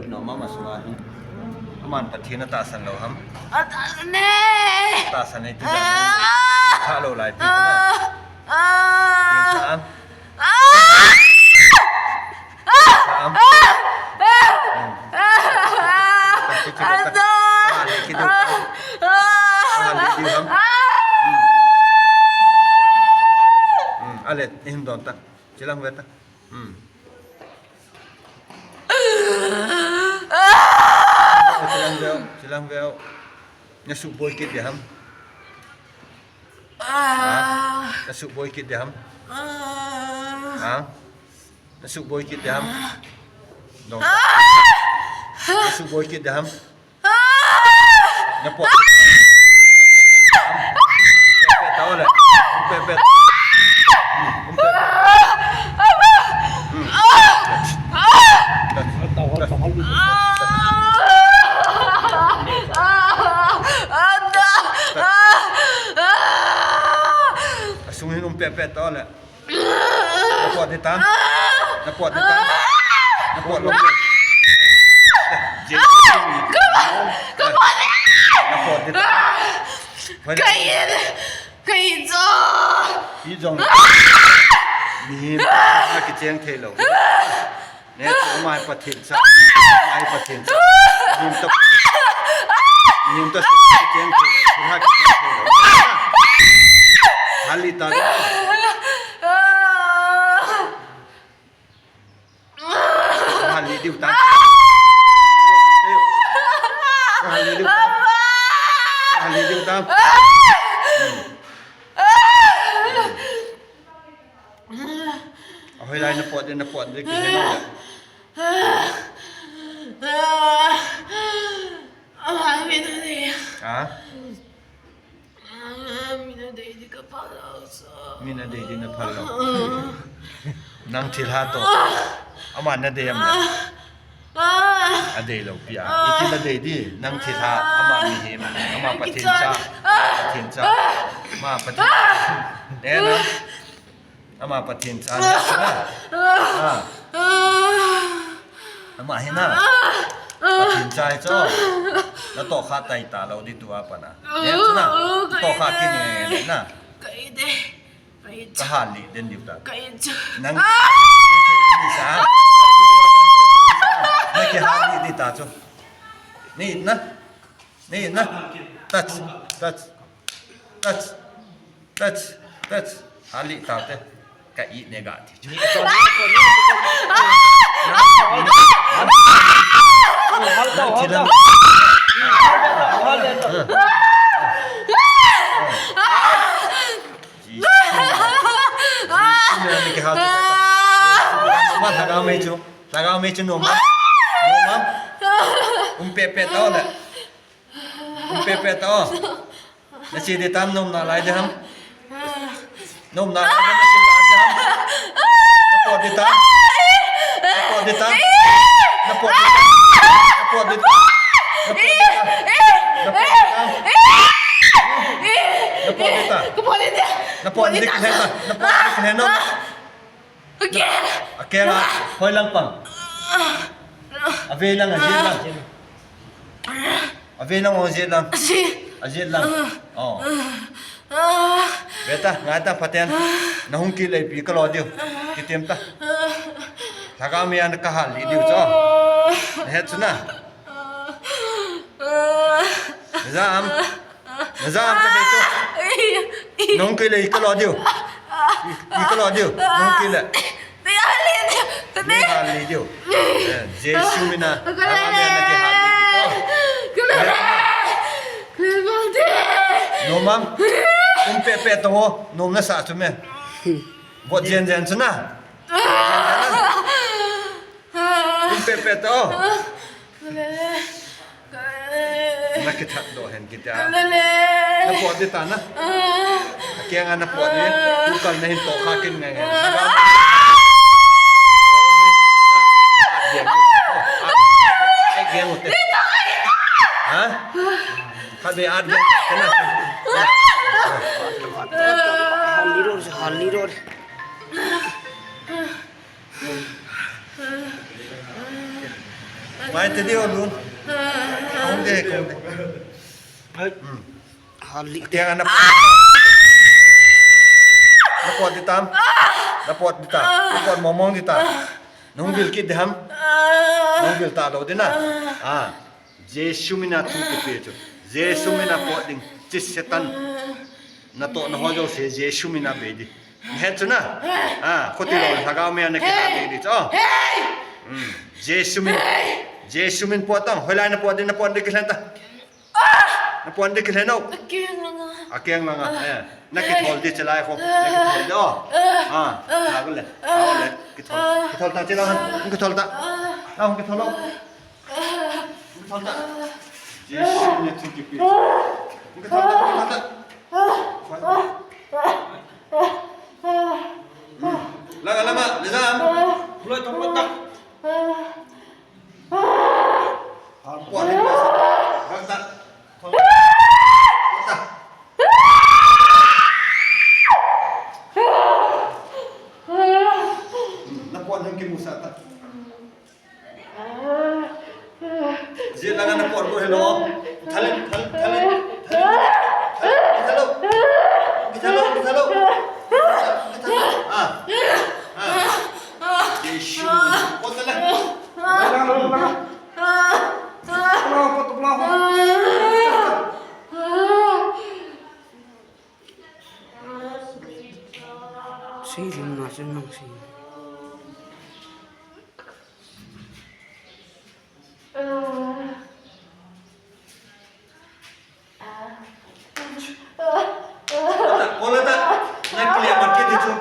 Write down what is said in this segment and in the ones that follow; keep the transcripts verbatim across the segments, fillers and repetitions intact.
Nom am asunga hi. Aman Pathen atahsan lou ham? Atahsan e. Atahsan e ti dan. Ah! Tha lou lai ti dan. Ah! Ah! Ti dan. Ah! Ti dan. Ah! Ah! Ah! Ah! Ah! Ah! Ah! Hmm. Hmm. Ale, ihin don ta. Chilang ve ta. Hmm. Chilang veo, chilang veo. Nasuh boi kit ding ham? Ha? Nasuh boi kit ding ham? Ha? Nasuh boi kit ding ham? Dong. Nasuh boi kit ding ham? Napot. Pepet tao le. Pepet. Hmm, pepet. Hmm. Asung hin um pepet tao le. Napot ding tam. Napot ding tam. Napot lou. Kapot. Napot ding tam. Kahin. Kahin jo. Hi jong. Mihem a kicheng thei lou. Ne chu amai Pathen cha. Amai Pathen cha. Mihem to. Mihem to kicheng thei lou. Thilha kicheng thei lou. Hali ta. Hali diu tam. Hali diu tam. Hali diu tam. Ahoilai napot ding, napot ding, kihe na. Amai mi na dei. Ha? Ah, mi na dei ding kaphal lou sa. Mi na dei ding naphal lou. Nang thilha toh. Ama na dei am le? Ah. Adei lou pi a. Iti na dei ding, nang thilha, ama mihem, ama Pathen cha, ama Pathen cha, ama Pathen cha. Ne na. Ama Pathen cha na. Ah. Ama hi na. Pathen cha hi chu. Natoh kha tai ta lou ding tua pat na. Ne chu na. Toh kha kit ne na. Kahin. Kahin. Kahin li den diu ta. Kahin chu. Nang. Ni sa. Nakihin li ding ta chu. Ni na. Ni na. Touch, touch, touch, touch, touch. Hali ta te. Kahin ne ga ti. Lhagao mei chu. Lhagao mei chu nom am? Nom am? Um pepet tao le. Um pepet tao. Nache ding tam, nom nalai ding ham? Nom nalai ding, nache nalai ding ham? Napot ding tam? Napot ding tam? Napot ding tam? Napot ding tam? Napot ding tam? Napot ding tam? Napot ding tam? Napot ding tam? Napot ding tam? Napot ding tam? Akeng. Akeng a, hoilang pang? Avei lang, ajet lang. Avei lang, ajet lang. Ajet lang. Oh. Ve ta, ngai ta phaten. Nahung kile pi kalo diu. Kitem ta. Lhagao mei a kahin li diu chu. Nahet chu na. Naja am. Naja am kasei chu. Nahung kile kalo diu. I kalo diu. Nahung kile. Nahin li diu. Eh, Jesu mina. Lhagao mei a nakihin li diu. Nom am? Um pepet tao. Nom nasa chu me. Vot jen jen chu na. Um pepet tao. Nakithat doh hen kiti a. Napot ding ta na. Akeng a napot ding. Tukal nahin toh kha kit ngai ngai. Ai, geng u te. Ha? Khatvei at geng ta na. Hal ni ro, hal ni ro. Mai te di o lun. Kong de, kong de. Hai. Hmm. Hali. Tiang ana. Na pot di tam. Na pot di tam. Na pot momong di tam. Nung vil kit di ham. Nung vil ta lo di na. Ah. Jesu mina thu kipe chu. Jesu mina pot ding. Chi Satan. Na to na ho jo se Jesu mina be di. Het chu na. Ah, khoti lo, lhagao mi ana kihal di chu. Hmm. Jesu min. Jesu min pot tang. Hoilai na pot di, na pot di kilhen ta. Na pot di kilhen o. Akeng langa. Akeng langa. Eh. Na kithol di chelai kho. Na kithol di o. Ah, ha le. Ha le. Kithol. Kithol ta chelai. Kithol ta. Ah, kithol lo. Kithol ta. Jesu ne thu kipe. Kithol ta, kithol ta. Langa, langa, le jam. Puloi tong ta. Pon ni pa sa. Kang ta. Thol ta. Na pon hang kimu sa ta. Jia langa na pot ko hello. Thalen, thal, thalen, thalen. Thalo. Thalo, thalo. Ah. Ah. Jesu. Pot la. Langa, langa. Pot la, pot la. Sei lim na sim nang sei. Hola ta, hola ta. Na kile mat ke di chu.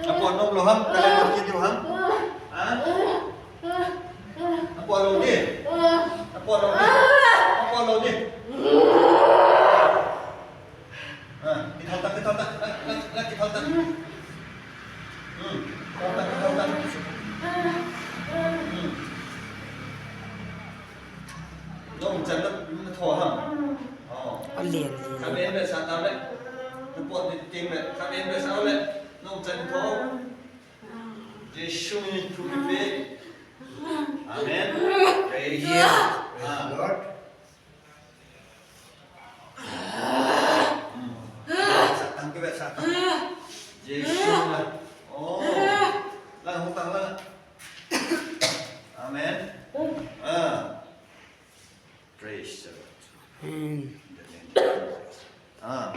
Apo nom lo ham, kale nom kit diu ham. Ha? Apo lo di. Apo lo di. Apo lo di. Ha, kithol ta, kithol ta. La, la, la, kithol ta. Hmm, kithol ta, kithol ta. Hmm. Nung chan na, na tho ham. Oh. Alen. Khaven ve sa ta ve. Na pot ni ting ve. Khaven ve sa ve. Nung chan tho. Jesu min thu kipe. Amen. Praise God. Praise the Lord. Hmm. Satan ke ve, Satan. Jesu na. Oh. Lang hutang lang. Amen. Ah. Praise the Lord. Amen. Ah.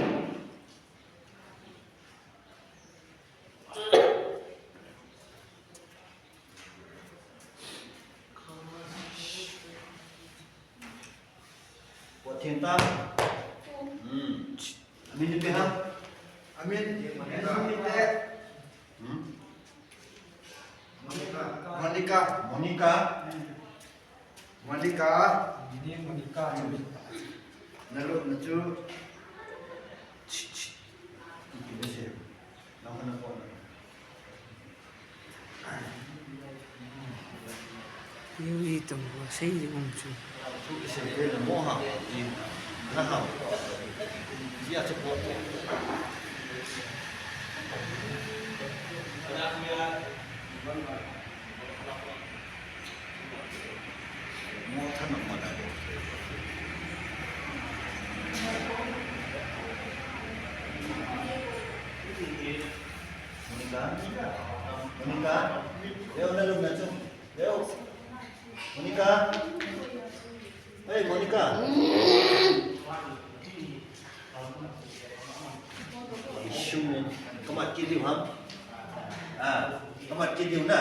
Pot theng ta. Hmm. Amin ni pe ha. Amin. Amin ni pe. Hmm. Monica. Monica. Monica. Monica. Ini Monica. Na lo na chu. Chi, chi. Ini se. Nang na ko na. Yu i tong ho sei di um chu. Monica, Monica, leo na lum na chu, leo. Monica. Hey, Monica. Jesu, kamat kit diu ham. Ah, kamat kit diu na.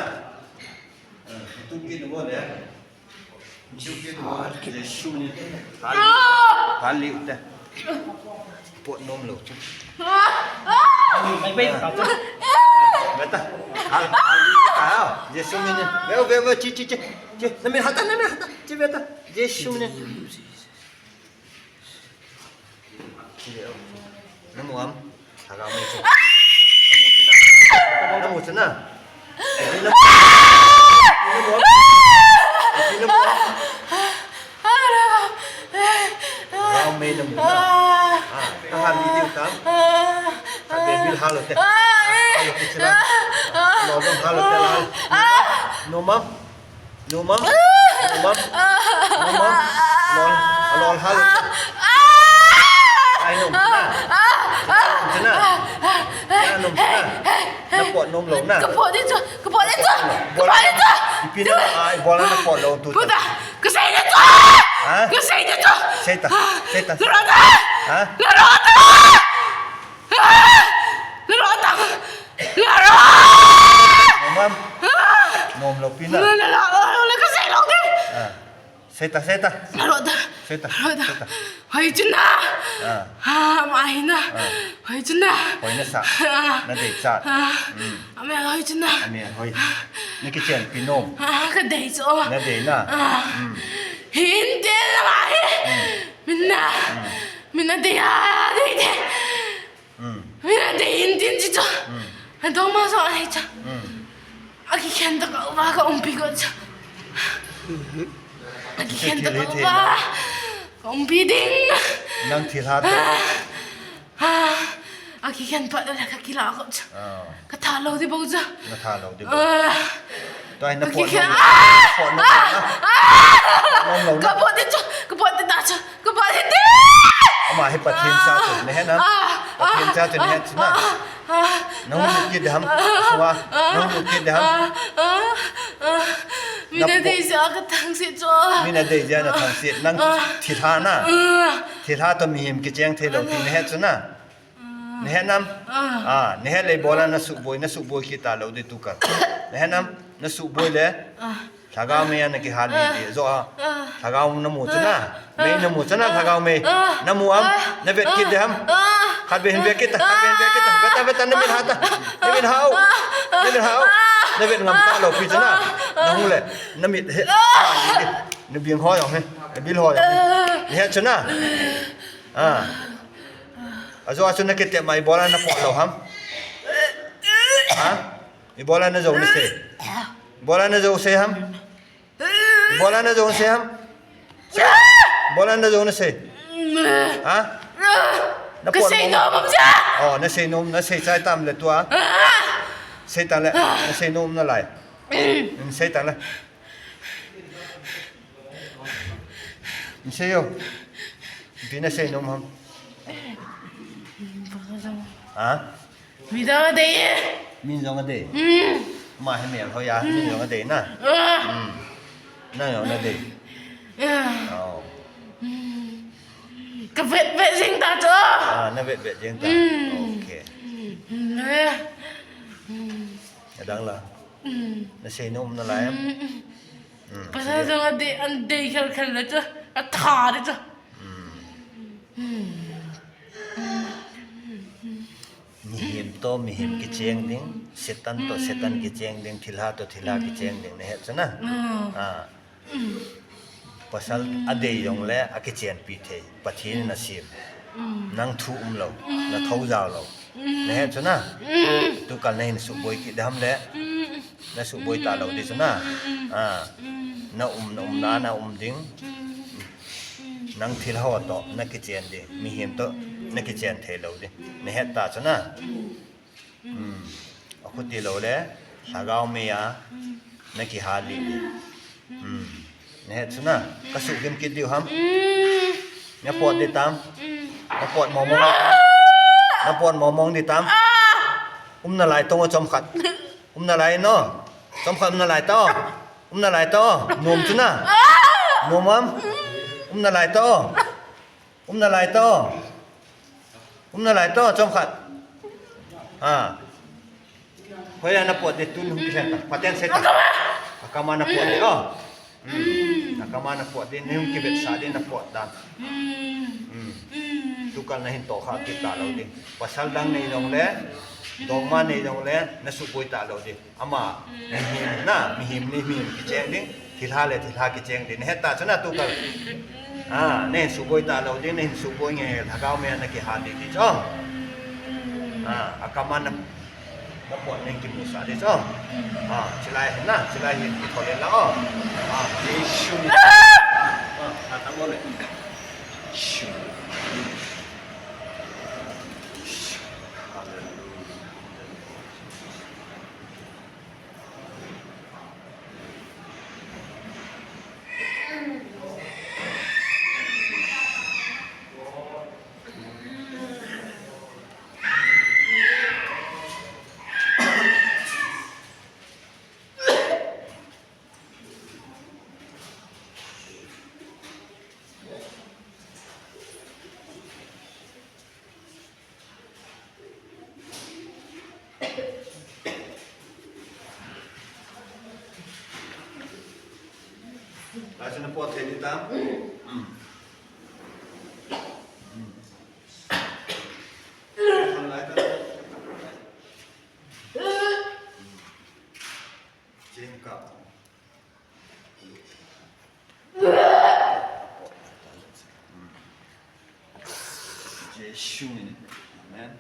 Ah, tu kit diu le. Tu kit diu. Jesu ni. Hal, hal li te. Pot nom lou chu. Mai bai ta chu. Beta. Hal, hal, ta. Jesu min. Ve, ve, ve, chi, chi, chi. Chi, na min hata, na min hata. Chi beta. Jesu min. Chi ve. Na mu am. Lhagao Mei chu. Na mu chu na. Na mu chu na. Na mu am. Na mu am. Lhagao Mei na mu na. Ah, ka hal ni ding tam. Ka be bil hal te. Hal te chila. Lo dong hal te la. Nom am. Nom am. Nom am. Nom am. Lol, lol hal te. Ai nom na. Nom na. Ai nom na. Na pot nom lou na. Ka pot ding chu. Ka pot ding chu. Ka pot ding chu. Ipi na, ah, ibola na pot lou tu. Puta. Ka sei ding chu. Ha? Ka sei ding chu. Sei ta. Sei ta. Ka rota. Ha? Ka rota. Ka rota. Ka rota. Nom am. Nom lou pi na. Ka rota. Ka sei lou ding. Ah. Sei ta, sei ta. Ka rota. Sei ta. Ka rota. Sei ta. Hoi chun na. Ah. Ah, ma hi na. Ah. Hoi chun na. Hoi na sa. Ah. Na dei cha. Ah. Mm. Ame hoi chun na. Ame hoi. Na kichenpi nom. Ah, ka dei chu. Na dei na. Ah. Mm. Hin te na ma hi. Mm. Min na. Mm. Min na dei a, dei te. Mm. Min a dei in tin chi chu. Mm. A dong ma so a nei chu. Mm. A kikhen ta ka uva ka umpi ko chu. A kikhen ta ka uva ka umpi ding. Nang thilha ta. Ah. Ah. A kikhen pa la ka kila ko chu. Ah. Ka tha lou di bou chu. Na tha lou di bou. Ah. Tua hi na pot nom lou na. Ka pot nom lou na. Ka pot ding chu. Ka pot ding ta chu. Ka pot ding ta. Ama hi Pathen cha chu. Na he na. Pathen cha chu na he chu na. Na hung lut kit ding ham. Sunga. Na hung lut kit ding ham. Mi na dei jeh a ka thangsit chu. Mi na dei jeh a na thangsit. Nang thilha na. Thilha toh mihem kicheng thei lou ti na he chu na. Na he nam? Ah. Ah, na he le ibola na suboi, na suboi kit ta lou di tu ka. Na he nam? Na suboi le. Ah. Lhagao Mei a na kihal ni di. Zo a. Ah. Lhagao na mu chu na. Ah. Mei na mu chu na, ah, Lhagao Mei. Ah. Na mu am? Ah. Na vet kit di ham? Ah. Khat ve hin vet kit ta, khat ve hin vet kit ta. Vet ta, vet ta, na mit ha ta. Na mit hao. Ah. Na mit hao. Ah. Na vet ngam ta lou pi chu na. Ah. Na hung le. Na mit he. Ah. Na bing ho jong he. Na bil ho jong he. Ah. Ni he chu na. Ah. Ajo a chu na kitep ma ibola na pot lou ham? Ha? Ibola na jou na sei. Ibola na jou sei ham? Ibola na jou na sei ham? Ibola na jou na sei. Ha? Na pot sei nom am ja. Oh, na sei nom, na sei chai tam le tua. Sei tam le, na sei nom na lai. Sei tam le. Sei yo. Ipi na sei nom ham? Ha? Min jong adei e. Min jong adei. Mm. Ama hi mel hoi a, min jong adei na. Ah. Mm. Nang jong na dei. Ah. Oh. Mm. Ka vet vet jing ta chu. Ah, na vet vet jing ta. Mm. Okay. Mm. Eh. Mm. Adang la. Mm. Na sei nom na lai am? Mm. Mm. Pasal jong adei, adei khel khel le chu. Atha di chu. Mm. Mm. Mihem toh mihem kicheng ding, Satan toh Satan kicheng ding, thilha toh thilha kicheng ding, na he chu na. Mm. Ah. Pasal adei jong le akichenpi thei, Pathen in asem. Mm. Nang thu um lou, na thou jao lou. Mm. Na he chu na. Mm. Tu kal na hin suboi kit di ham le. Mm. Na suboi ta lou di chu na. Mm. Ah. Mm. Na um, na um na, na um ding. Mm. Nang thilha toh na kichen di, mihem toh na kichen thei lou di. Na he ta chu na. Mm. Akhuti lou le, Lhagao Mei a, na kihal li. Mm. Na he chu na, ka suhgim kit diu ham? Mm. Na pot di tam? Mm. Na pot momong. Na pot momong di tam? Ah! Um na lai tong o chomkhat. Um na lai no. Chomkhat um na lai to. Um na lai to. Nom chu na. Ah! Nom am? Um na lai to. Um na lai to. Um na lai to, chomkhat. Ha. Hoiya na pot di tun hung kisen ta. Pathen sei ta. Akama na pot di, oh. Hmm. Akama na pot di, ni hung kivetsah di na pot dan. Hmm. Hmm. Hmm. Kal na hin tohkha kit talou ding. Pasal dang nei jongle, dongma nei jongle, na suboi talou ding. Ama, mihem na, mihem le mihem kicheng ding, thilha le thilha kicheng ding. Na het ta chu na tukal. Ah, na hin suboi talou ding, na hin suboi nge, lhagao mei a na kihat ding ti chu. Ah, akam a na Ka pon ning kimusah ding chu. Ah, chilai hin na, chilai hin kithol in lang o. Ah, Jesu min. Ah, ah, ta mo le. Shu. Hallelujah. Lai chu na pot thei ding tam? Hmm. Hmm. Lai ta. Jing ka. Jesu min. Amen.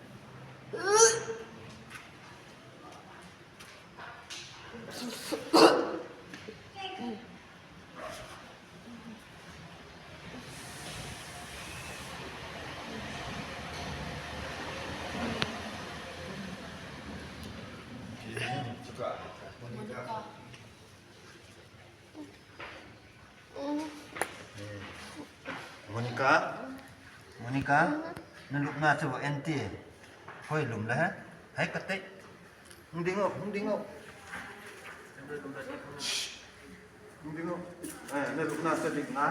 Monica. Monica, na lupna chu aunty. Hoi lum le he. Hai ka te. Hung ding o, hung ding o. Hung ding o. Eh, na lupna chu dik na.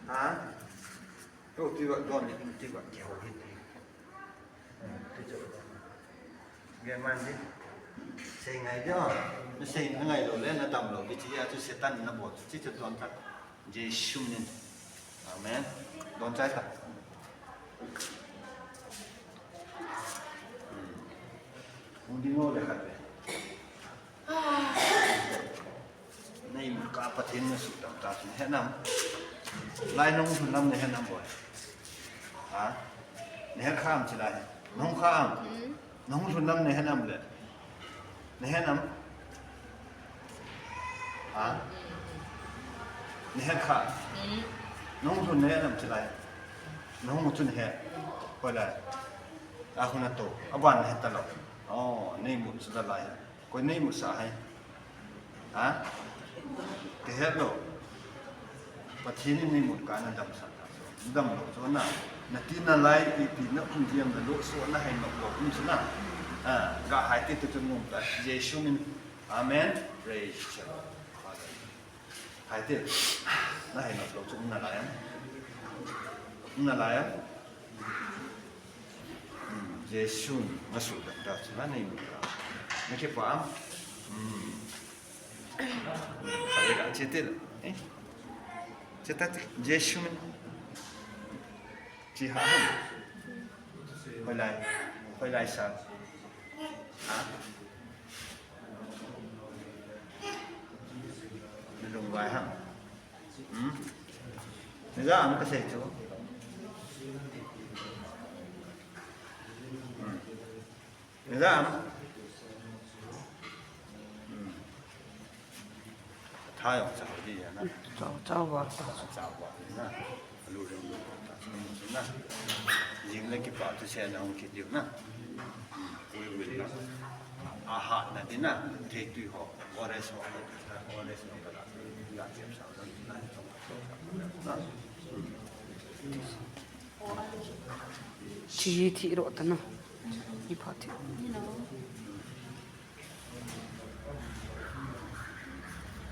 Ha? Ko ti ba don ni ti ba ke ho hin. Gen man di. Sei ngai di o. Na sei ngai lou le, na dam lou di, hiche a chu Satan na bol chu, hiche chu don ta. Jesu min. Amen. Don chai ta. Hmm. Hung ding o le khat le. Na imut kah a Pathen in na suhdam ta chu na het nam? Lai na hung lhun nam na het nam boi? Ha? Na het kha am chilai? Na hung kha am? Hmm. Na hung lhun nam na het nam le? Na het nam? Ha? Na het kha? Hmm. Na hung lhun na het nam chilai? Na hung chu na het. Hoilai? A khu na tou. Aban na het talou. Oh, na imut chu la lai. Koi na imutsah ham? Ha? Kihet lou. Pathen in na imut kah a na damsah ta chu. Na dam lou chu na. Na ti na lai, ipi na um jeng na lou, so na hai nop lou um chu na. Ha, ga hai te tu chu ngum ta. Jesu min. Amen. Praise the Lord. Hallelujah. Hai te. Na hai nop lou chu um na lai am? Um na lai am? Hmm, Jesu, na suhdam ta chu na imut ta. Na kipah am? Hmm. Hai ka che te. Eh? Che ta te. Jesu min. Che ha ham? Hoilai. Hoilai sa. Ha? Na lungvai ham? Hmm? Na ja am ka sei chu. Hmm. Na ja am? Hmm. Tha jong cha di ya na. Cha, cha va ta. Cha va na. Lu jong lu ta. Na. Jing le kipah tu se na hung kit diu na. Hmm. Ui ui na. A hat na di na. Thei tui ho. Ores ho. Ores ho ka la. La chem sa. Thi, thi ro ta na. Hi pha thi.